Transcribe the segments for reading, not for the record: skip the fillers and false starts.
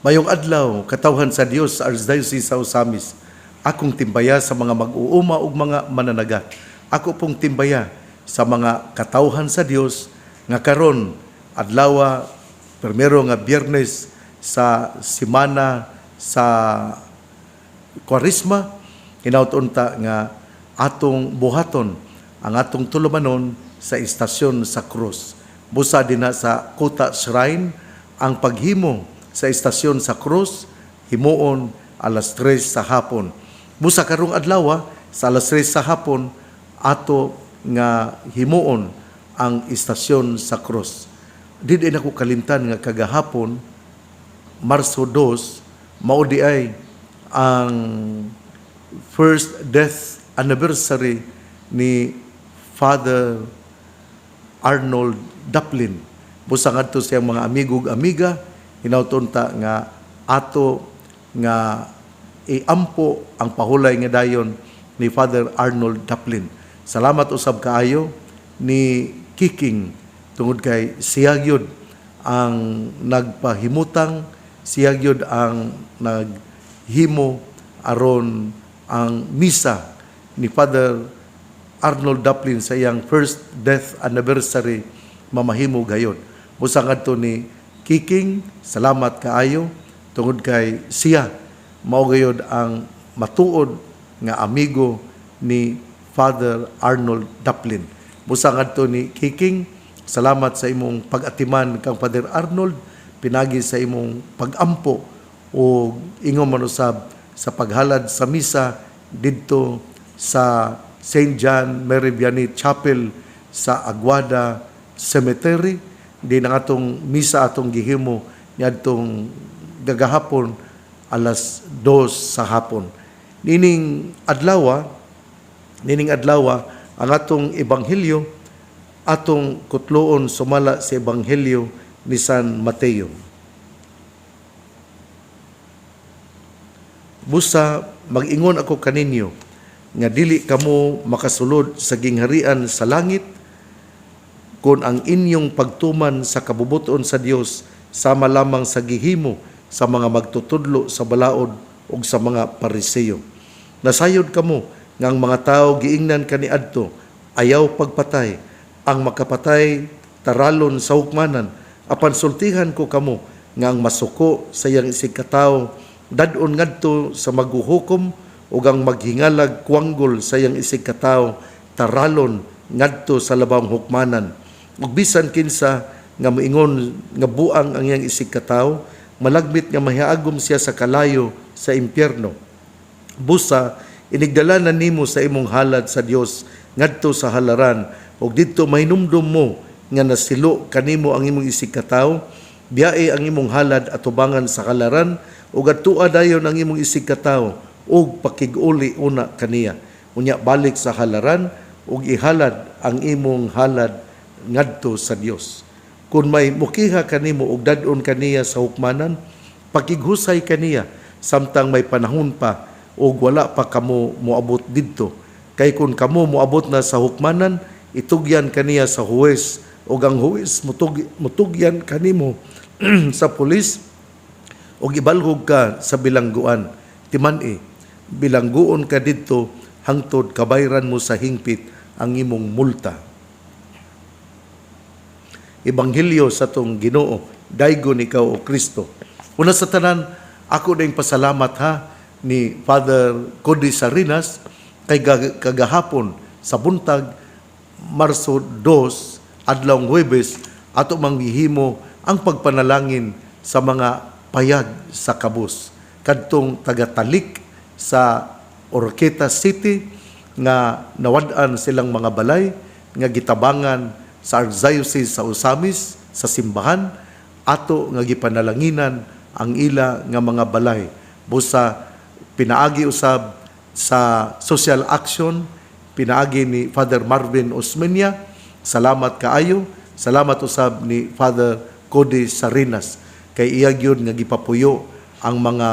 Mayong adlaw, katawhan sa Dios sa Archdiocese sa Ozamiz. Akong timbaya sa mga mag-uuma ug mga mananagat. Ako pong timbaya sa mga katawhan sa Dios nga karon adlaw primero nga Biyernes sa simana sa Kwaresma, hinaut unta nga atong buhaton ang atong tulumanon sa istasyon sa krus. Busa dinha sa Kuta Shrine, ang paghimo sa istasyon sa krus himuon alas 3 sa hapon. Busa karong adlaw sa alas 3 sa hapon ato nga himuon ang istasyon sa krus. Di din ako kalimtan nga kagahapon, Marso 2, mao di ay ang first death anniversary ni Father Arnold Daplin. Busa ngadto siyang mga amigo ug amiga, hinaut unta nga ato nga iampo ang pahulay nga dayon ni Father Arnold Daplin. Salamat usab kaayo ni Kiking tungod kay siya gyud ang nagpahimutang, siya gyud ang naghimo aron ang misa ni Father Arnold Daplin sa iyang first death anniversary mamahimo gayon. Busa ngadto ni Kiking, salamat kaayo tungod kay siya mao gayod ang matuod nga amigo ni Father Arnold Daplin. Busa ngadto ni Kiking, salamat sa imong pag-atiman kang Father Arnold, pinagi sa imong pag-ampo o ingon man usab sa paghalad sa misa didto sa St. John Mary Vianney Chapel sa Aguada Cemetery di na atong misa atong gihimo niadtong gagahapon alas 2 sa hapon. Nining adlaw ang atong ebanghelyo atong kutloon sumala sa Ebanghelyo ni San Mateo. Busa mag-ingon ako kaninyo nga dili kamo makasulod sa gingharian sa langit kung ang inyong pagtuman sa kabubuton sa Dios sama lamang sa gihimo sa mga magtutudlo sa balaod ug sa mga Pariseo. Nasayod kamo nga ang mga tawo giingnan kaniadto, "Ayaw pagpatay, ang makapatay taralon sa hukmanan." Apan sultihan ko kamo nga ang masuko sa iyang isigkatawo dad-on ngadto sa maghuhukom, ug ang maghingalag kuwanggol sa iyang isigkatawo taralon ngadto sa labawng hukmanan. Ug bisan kinsa nga moingon nga buang ang iyang isigkatawo, malagmit nga mahiagom siya sa kalayo sa impyerno. Busa inigdala na nimo sa imong halad sa Dios ngadto sa halaran ug didto mahinumdum mo nga nasilo kanimo ang imong isigkatawo, biyae ang imong halad atubangan sa halaran ug adtua dayon ang imong isigkatawo ug pakig-uli una kaniya. Unya balik sa halaran ug ihalad ang imong halad ngadto sa Dios. Kung may mukiha kanimo ug dad-on kaniya sa hukmanan, pakighusay kaniya samtang may panahon pa ug wala pa kamo moabot didto. Kay kung kamo moabot na sa hukmanan, itugyan kaniya sa huwes ug ang huwes mutugyan kanimo sa pulis ug ibalhog ka sa bilangguan. Timan-i, bilangguon ka didto hangtod kabayran mo sa hingpit ang imong multa. Ebanghelyo sa atong Ginoo, daygon ikaw, o Kristo. Una sa tanan, ako ding pasalamat ha ni Father Cody Sarinas kay kagahapon sa buntag, Marso 2, adlawng Huwebes, ato mang gihimo ang pagpanalangin sa mga payag sa kabus kadtong tagatalik sa Oroquieta City nga nawad-an silang mga balay nga gitabangan sa Archdiocese sa Ozamiz sa simbahan, ato nga gipanalanginan ang ila nga mga balay. Busa pinaagi usab sa social action, pinaagi ni Father Marvin Osmeña. Salamat kaayo. Salamat usab ni Father Cody Sarinas kay iya gyud nga gipapuyo ang mga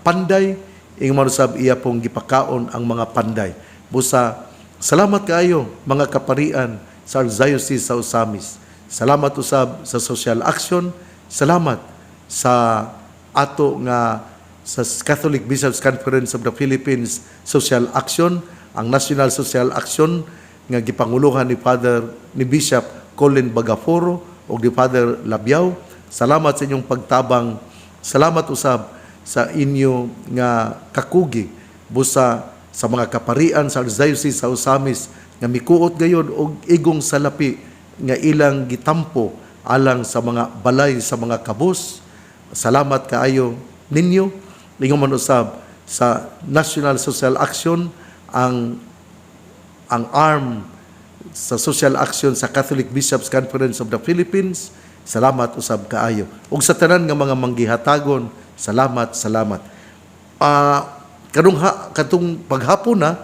panday, ingon man usab iya pong gipakaon ang mga panday. Busa salamat kaayo, mga kaparian sa Archdiocese sa Ozamiz. Salamat usab sa social action. Salamat sa ato nga sa Catholic Bishops Conference of the Philippines Social Action, ang National Social Action nga gipanguluhan ni Father, ni Bishop Colin Bagaforo ug ni Father Labiao. Salamat sa inyong pagtabang. Salamat usab sa inyo nga kakugi busa sa mga kaparian sa Archdiocese sa Ozamiz nga mikuot gayod og igong salapi nga ilang gitampo alang sa mga balay sa mga kabus. Salamat kaayo ninyo. Ingon man usab sa National Social Action, ang arm sa social action sa Catholic Bishops Conference of the Philippines. Salamat usab kaayo. Ug sa tanan nga mga manggihatagon, salamat, salamat. Kadtong paghapon na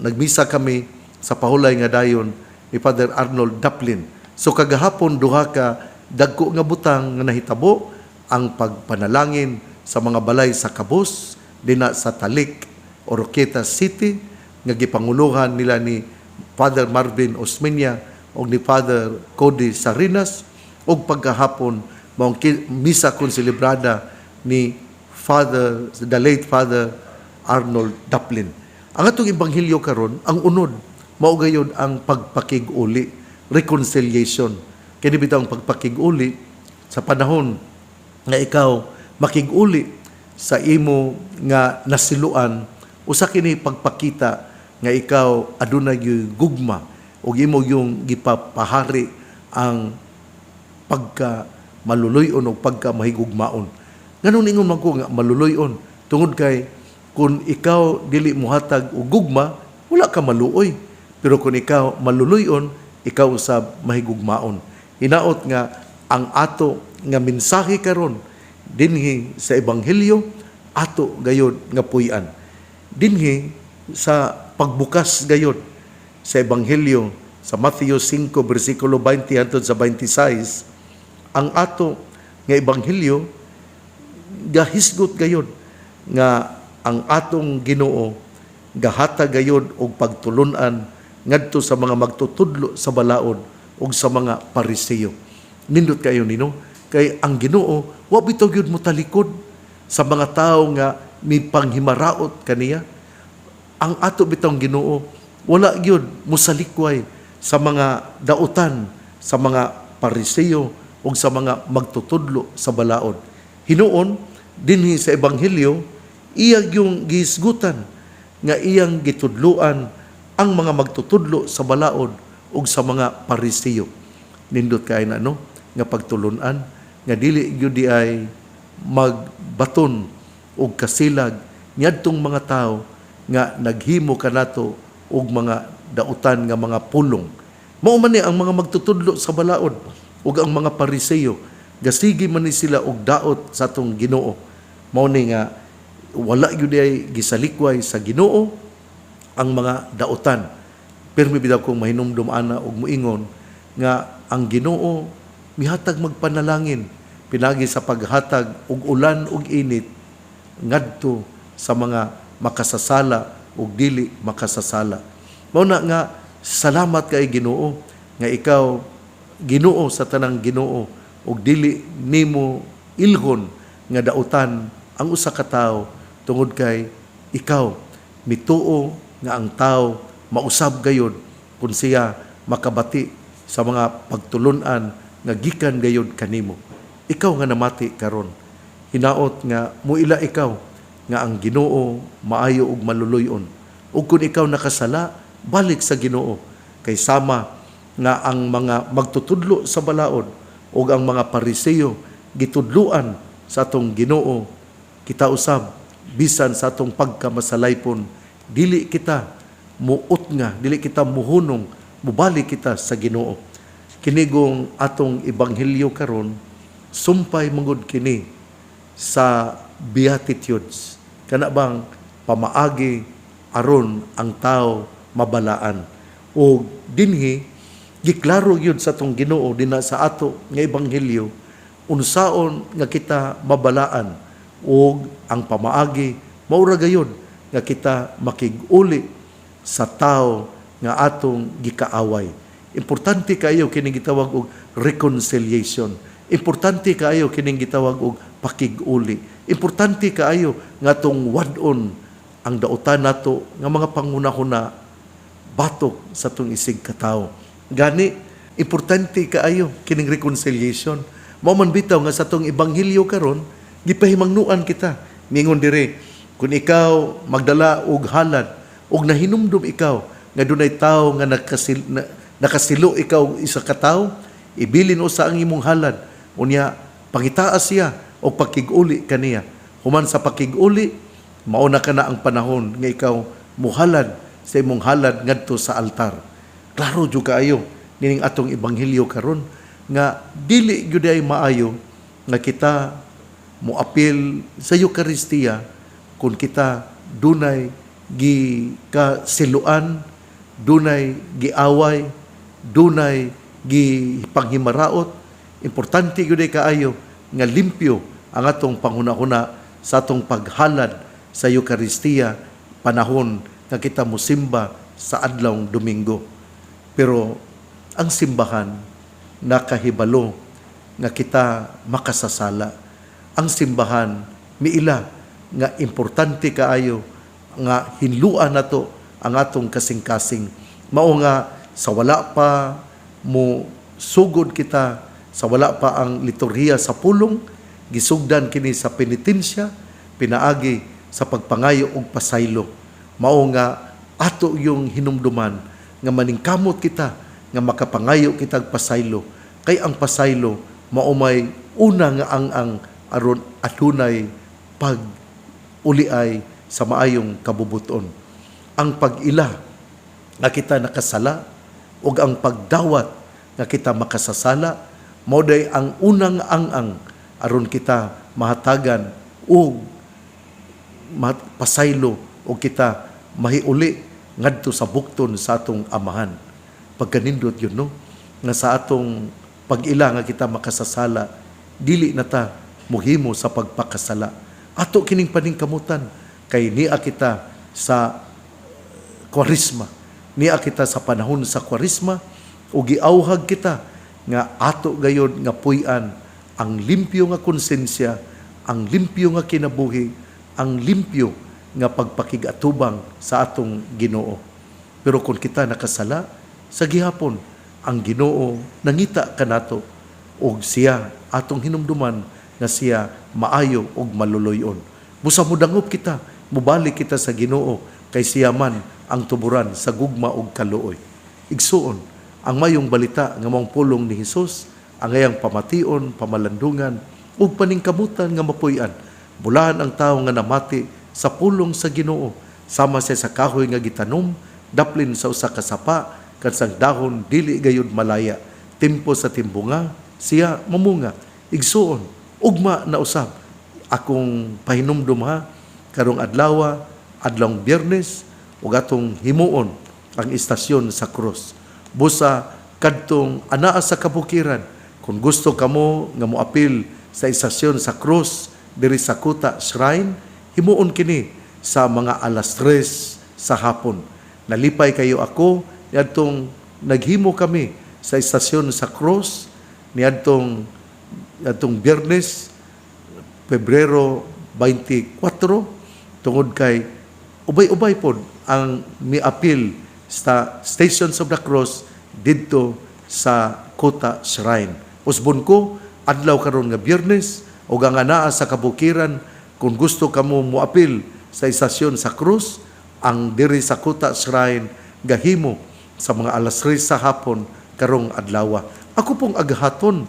nagmisa kami sa pahulay nga dayon ni Father Arnold Daplin. So kagahapon, duha ka dagko nga butang nga nahitabo: ang pagpanalangin sa mga balay sa kabus dinha sa Talik, Oroquieta City, nga gipanguluhan nila ni Father Marvin Osmeña ug ni Father Cody Sarinas, ug pagkahapon maong misa konselebrada ni Father, the late Father Arnold Daplin. Ang atong ebanghelyo karon, ang unod, mao gayud ang pagpakig-uli, reconciliation. Kini bitaw ang pagpakig-uli, sa panahon nga ikaw makig-uli sa imo nga nasiluan, usa kini pagpakita nga ikaw adunay gyud gugma ug imo yung gipapahari ang pagka maluluy-on o pagka mahigugmaon. Nganong ningon man ko nga maluluy-on? Tungod kay kung ikaw dili muhatag og gugma, wala ka maluoy. Pero kung ikaw maluluy-on, ikaw usab mahigugmaon. Hinaot nga ang ato nga mensahe karon dinhi sa ebanghelyo, ato gayod nga puy-an. Dinhi sa pagbukas gayod sa ebanghelyo sa Matthew 5 bersikulo 20 hangtod sa 26, ang ato nga ebanghelyo gahisgot gayod nga ang atong Ginoo gahatag gayod og pagtulun-an ngadto sa mga magtutudlo sa balaod ug sa mga Pariseo. Nindot kayo nino kay ang Ginoo wa bitaw gyud motalikod sa mga tawo nga mipanghimaraot kaniya. Ang ato bitawng Ginoo wala gyud mosalikway sa mga dautan sa mga Pariseo ug sa mga magtutudlo sa balaod. Hinuon dinhi sa ebanghelyo, iya yung gihisgutan nga iyang gitudluan ang mga magtutudlo sa balaod ug sa mga Pariseo. Nindot kay na, no, nga pagtulunan nga dili gyud di ay magbaton og kasilag niadtong mga tawo nga naghimo kanato og mga dautan nga mga pulong. Mao man ni ang mga magtutudlo sa balaod ug ang mga Pariseo, gasigi man ni sila og daot sa atong Ginoo. Mao ni nga wala gyud ay gisalikway sa Ginoo ang mga dautan. Pirmi bitaw kong mahinumdum ana og muingon nga ang Ginoo mihatag magpanalangin pinagi sa paghatag og ulan ug init ngadto sa mga makasasala ug dili makasasala. Mao na nga salamat kay Ginoo nga ikaw Ginoo sa tanang Ginoo ug dili nimo ilhon nga dautan ang usa ka tawo, tungod kay ikaw mituo nga ang tao mausab gayod kung siya makabati sa mga pagtulunan nga gikan gayod kanimo. Ikaw nga namati karon, hinaot nga muila ikaw nga ang Ginoo maayo ug maluluy-on. Ug kung ikaw nakasala, balik sa Ginoo, kay sama nga ang mga magtutudlo sa balaod ug ang mga Pariseo gitudluan sa atong Ginoo, kita usab, bisan sa atong pagkamasalaypon, dili kita muut nga, dili kita muhunong, mubalik kita sa Ginoo. Kinigong atong ebanghelyo karon, sumpay mangud kini sa Beatitudes, kana bang pamaagi aron ang tao mabalaan. O dinhi giklaro gyud sa atong Ginoo dinha sa ato nga ebanghelyo unsaon nga kita mabalaan, ug ang pamaagi maura gayud nga kita makig-uli sa tao nga atong gikaaway. Importante kaayo kining gitawag og reconciliation. Importante kaayo kining gitawag og pakig-uli. Importante kaayo nga atong wad-on ang dautan nato nga mga panghunahuna batok sa atong isig katawo. Gani importante kaayo kining reconciliation. Mao man bitaw nga sa atong ebanghelyo karon gipahimangnuan kita. Mingon dire, kung ikaw magdala og halad og nahinumdum ikaw nga dunay tawo nga nakasilo ikaw isa ka tawo, ibilin usa ang imong halad. Unya pangitaa siya og pakig-uli kaniya. Human sa pakig-uli, mauna ka na ang panahon nga ikaw muhalad sa imong halad ngadto sa altar. Klaro jud kaayo nining atong ebanghelyo karon nga dili gyud ay maayo nga kita moapil sa Eukaristiya kung kita dunay gikasiluan, dunay giaway, dunay gipanghimaraot. Importante gyud ay kaayo nga limpyo ang atong panghuna-huna sa atong paghalad sa Eukaristiya panahon nga kita mosimba sa adlawng Domingo. Pero ang simbahan nakahibalo nga kita makasasala. Ang simbahan miila nga importante kaayo nga hinluan nato ang atong kasing-kasing. Mao nga sa wala pa mo sugod kita, sa wala pa ang liturhiya sa pulong, gisugdan kini sa penitensya pinaagi sa pagpangayo og pasaylo. Mao nga ato yung hinumduman nga maningkamot kita nga makapangayo kita og pasaylo, kay ang pasaylo mao may una nga ang-ang aron adunay pag uliay sa maayong kabubuton. Ang pag-ila nga kita nakasala ug ang pagdawat nga kita makasasala mao day ang unang ang-ang aron kita mahatagan og pasaylo o kita mahiuli ngadto sa bukton sa atong Amahan. Pagkanindot yun, no? Nga sa atong pag-ila nga kita makasasala, dili na ta muhimo sa pagpakasala. Ato kining paningkamutan kay nia kita sa Kwaresma. Nia kita sa panahon sa Kwaresma ug giawhag kita nga ato gayod nga puy-an ang limpyo nga konsensya, ang limpyo nga kinabuhi, ang limpyo nga pagpakigatubang sa atong Ginoo. Pero kung kita nakasala, sa gihapon ang Ginoo nangita kanato ug siya atong hinumduman nga siya maayo ug maluloy-on. Busa mudangop kita, mubalik kita sa Ginoo kay siya man ang tuburan sa gugma ug kaluoy. Igsuon, ang mayong balita nga maong pulong ni Hesus ang iyang pamation, pamalandungan ug paningkamutan nga mapuy-an. Bulahan ang tawo nga namati sa pulong sa Ginoo, sama siya sa kahoy nga gitanom daplin sa usa ka sapa, kansang dahon dili gayud malaya. Tempo sa timbunga, siya mamunga. Igsuon, ugma na usab akong pahinumdum ha, karong adlawa, adlawng Biyernes, ug atong himuon ang istasyon sa krus. Busa kadtong anaa sa kabukiran, kung gusto kamo nga moapil sa istasyon sa krus diri sa Kuta Shrine, himuon kini sa mga 3:00 sa hapon. Nalipay kayo ako niadtong naghimo kami sa istasyon sa krus niadtong Biyernes, Pebrero 24, tungod kay ubay-ubay pod ang miapil sa Stations of the Cross didto sa Kuta Shrine. Usbon ko, adlaw karon nga Biyernes ug ang anaa sa kabukiran, kung gusto kamo moapil sa istasyon sa krus, ang diri sa Kuta Shrine gahimo sa mga 3:00 sa hapon karong adlaw. Ako pong aghaton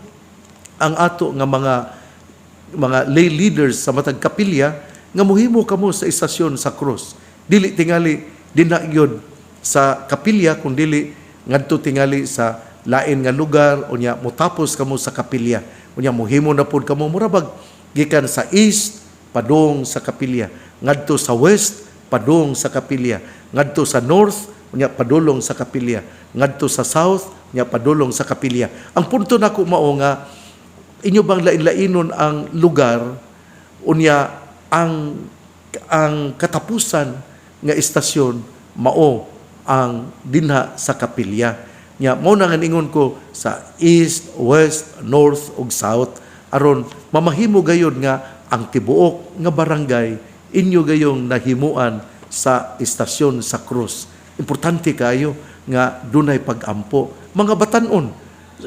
ang ato nga mga lay leaders sa matag kapilya nga muhimo kamo sa istasyon sa krus. Dili tingali dinha gyud sa kapilya, kun dili ngadto tingali sa lain nga lugar, unya motapos kamo sa kapilya. Unya muhimo na pud kamo murabag gikan sa east padung sa kapilya, ngadto sa west padung sa kapilya, ngadto sa north, unya padulong sa kapilya, ngadto sa south, unya padulong sa kapilya. Ang punto nako mao nga inyo bang lain-lainon ang lugar, unya ang katapusan nga istasyon mao ang dinha sa kapilya. Nya mao na nga ingon ko sa east, west, north ug south aron mamahimo gayud nga ang tibuok nga barangay inyo gayong nahimuan sa istasyon sa krus. Importante kayo nga dunay pagampo. Mga batanon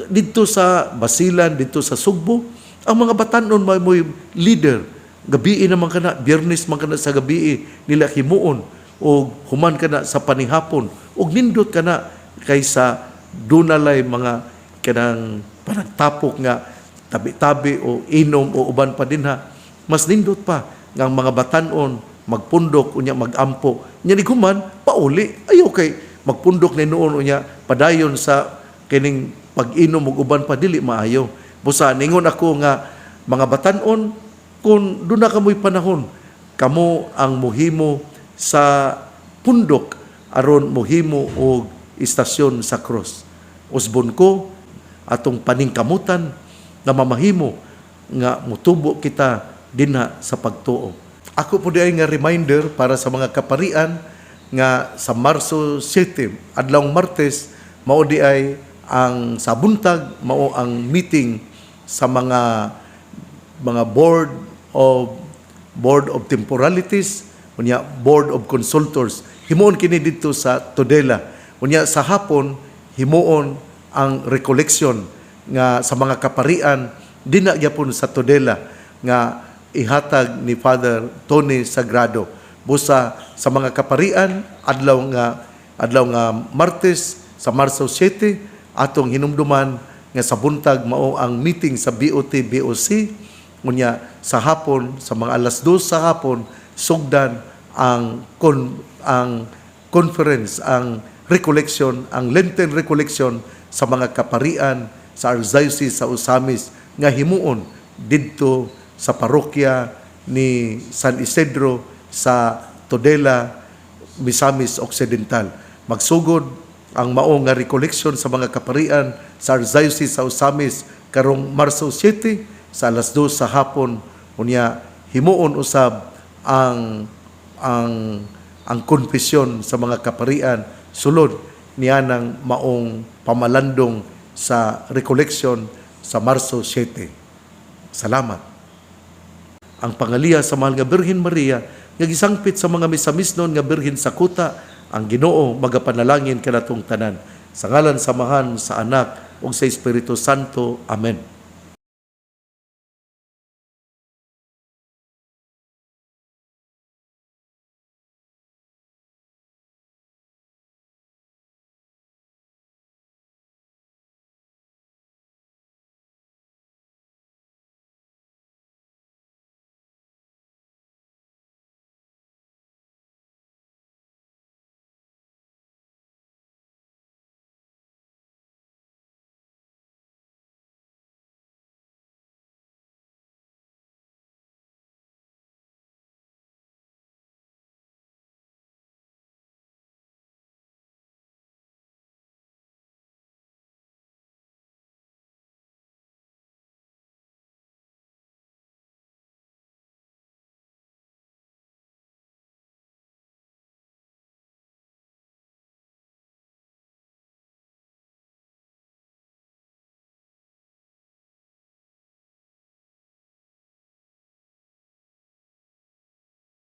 didto sa Basilan, didto sa Sugbo, ang mga batanon may mo'y leader. Gabii naman kana, Biyernes man kana sa gabii nila himuon o human kana sa panihapon og nindot kana kaysa dunalay mga kanang panagtapok nga tabi-tabi o inom o uban pa dinha. Mas nindot pa nga ang mga batanon magpundok, unya magampo, nya ni human pauli. Ayo kay magpundok ni noon, unya padayon sa kining pag-inom ug uban pa, dili maayo. Busa ningon ako nga mga batanon, kung duna kamoy panahon, kamo ang muhimo sa pundok aron muhimo og istasyon sa krus. Usbon ko atong paningkamutan nga mamahimo nga mutubo kita dinha sa pagtuo. Ako po diay nga reminder para sa mga kaparian nga sa Marso 7, adlawng Martes, mao di ay ang sa buntag mao ang meeting sa mga board of temporalities, unya board of consultors. Himuon kini didto sa Tudela. Unya sa hapon himuon ang recollection nga sa mga kaparian dinha gyapon sa Tudela nga ihatag ni Father Tony Sagrado. Busa sa mga kaparian, adlaw nga Martes sa Marso 7, atong hinumduman nga sa buntag mao ang meeting sa BOT BOC, unya sa hapon, sa mga alas 2 sa hapon, sugdan ang conference, ang recollection, ang Lenten recollection sa mga kaparian sa Archdiocese sa Ozamiz nga himuon didto sa parokya ni San Isidro sa Tudela, Misamis Occidental. Magsugod ang mao nga recollection sa mga kaparian sa Archdiocese sa Ozamiz karong Marso 7 sa alas 2 sa hapon, unya himuon usab ang konfesyon sa mga kaparian sulod niya ng maong pamalandong sa recollection sa Marso 7. Salamat. Ang pangaliya sa mahal nga Birhen Maria nga gisangpit sa mga Misamisnon nga Birhen sa kuta, ang Ginoo magapanalangin kanatong tanan. Sa ngalan sa Amahan, sa Anak ug sa Espiritu Santo. Amen.